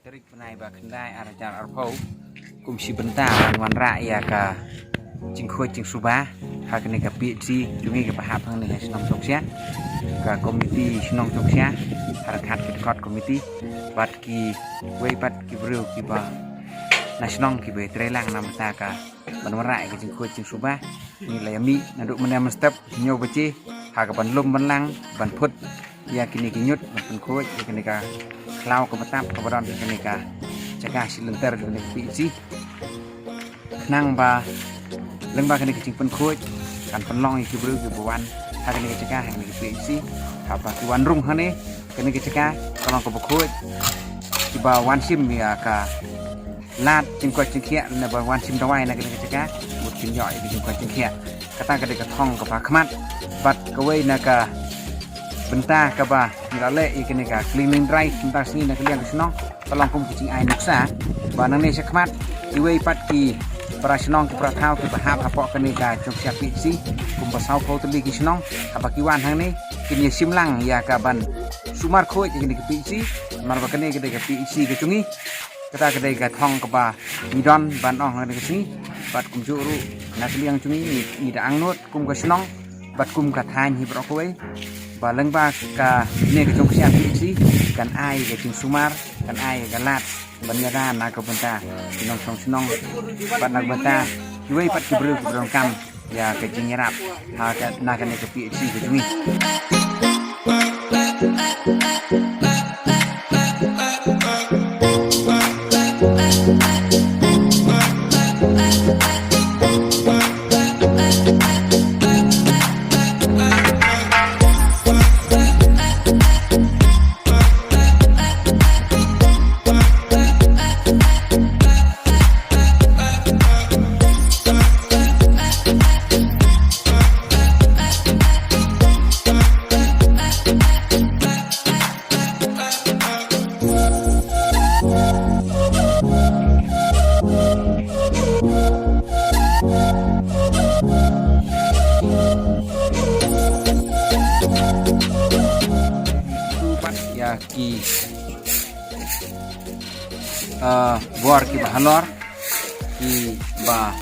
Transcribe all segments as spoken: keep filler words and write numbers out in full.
Tarik bnai ba khyndai ar hajar arphew, kum shi bynta ban wanrah ïa ka jingkhuid jingsuba ha kane ka P H C jong ngi kaba hap hangne ha shnong Jongsia. Ka komiti shnong Jongsia, ha ryngkat ki dkhot komiti bad kiwei pat ki briew kiba na shnong kiba trei lang namar ka ban wanrah ïa ka jingkhuid jingsuba. Ngi la ïa mih naduh mynne mynstep, hynñiew baje, ha ka ban lum ban lang, ban phut ïa kine ki ñiut, ban pynkhuid ïa kane ka khlaw kaba tap kaba don ha kane ka jaka shi lynter jong kane ka P H C. Khnang ba lyngba kane ka jingpynkhuid kan pynlong ïa ki briew kiba wan ha kane ka jaka, ha kane ka P H C, haba ki wan rung hangne, kane ka jaka ka long kaba khuid, kiba wan shim ïa ka lad jingkoit jingkhiah ne ba wan shim dawai na kane ka jaka, mut kin ïoh ïa ka jingkoit jingkhiah. Kata ka dei ka thong kaba khmat. Bad kawei na ka bynta kaba ngi la leh ïa kane ka cleaning drive mynta ka sngi na ka liang ka shnong, ka long kum ka jingai nuksa ba nangne sha khmat, iwei pat ki para shnong ki para thaw kiba hap hapoh kane ka Jongsia P H C, kumba sawphew tylli ki shnong, haba ki wan hangne kin ïa shim lang ïa ka ban sumar khuid ïa kane ka P H C, namar ba kane ka dei ka P H C ka jong ngi. Kata ka dei ka thong kaba ngi don ban ong ha kane ka sngi. Bad kumjuh ruh na ka liang jong ngi, ngi, ngi da angnud kum ka shnong bad kum ka thaiñ hi baroh kawei, ba lyngba kane ka Jongsia P H C kan ai ka jingsumar, kan ai ka lad ban ïada na ka bynta ki nongshong shnong bad na ka bynta kiwei pat ki briew kiba donkam ïa ka jingïarap ha ka, na kane ka P H C ka jong ngi. Ïa ki, ah, bor kiba halor, kiba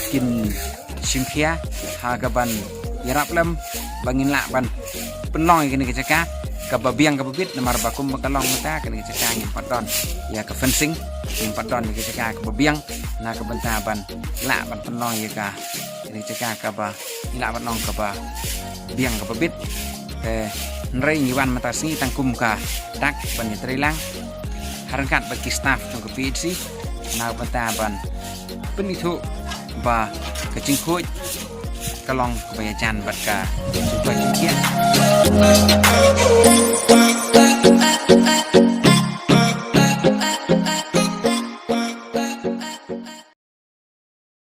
kin shim khia ha ka ban ïarap lem ba ngin lah ban pynlong ïa kane ka jaka kaba biang kaba bit, namar ba kumba ka long mynta kane ka jaka ngim pat don ïa ka fencing, ngim pat don ïa ka jaka kaba biang na ka bynta ban lah ban pynlong ïa ka, kane ka jaka kaba ngi lah ban long kaba biang kaba bit. Te hynrei ngi wan mynta ka sngi tang kum ka dak ban ïatrei lang ha ryngkat bad ki staff jong ka P H C na ka bynta ban pynithuh ba ka jingkhuid ka long kaba ïajan bad ka jingkhuid jingkhiah.